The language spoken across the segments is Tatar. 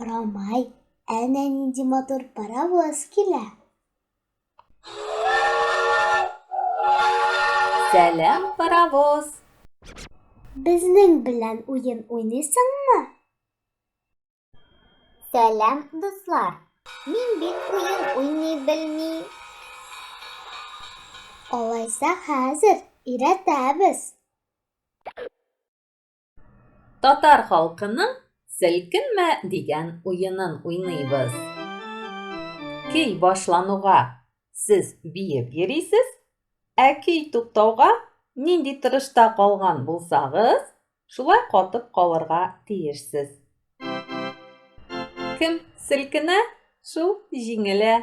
Рамай, әнә нинди матур паровоз килә. Сәлам, паровоз! Безнең белән уен уйныйсыңмы? Сәлам, дуслар! Мин бит уен уйный белми. Алайса хәзер өйрәтәбез. Татар халкының Селкенмә дигән уенын уйныйбыз. Көй башлануга сез биеп йөрисез, ә көй туктауга нинди торышта калган булсагыз, шулай катып калырга тиешсез. Кем селкенә, шул җиңелә.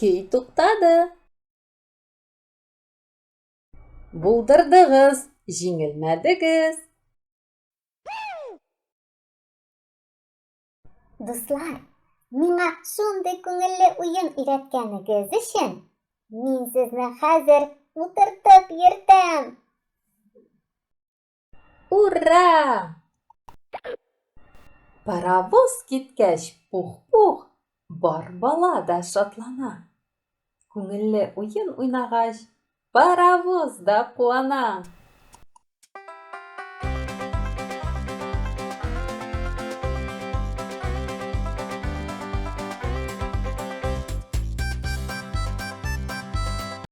Көй туктады. Булдырдыгыз, җиңелмәдегез. Дуслар, миңа шундый күңелле уен өйрәткәнегез өчен мин сезне хәзер утыртып йөртәм. Ура! Паровоз киткәч, пух-пух, бар бала да шатлана. Күңелле уен уйнагач, паровоз да куана.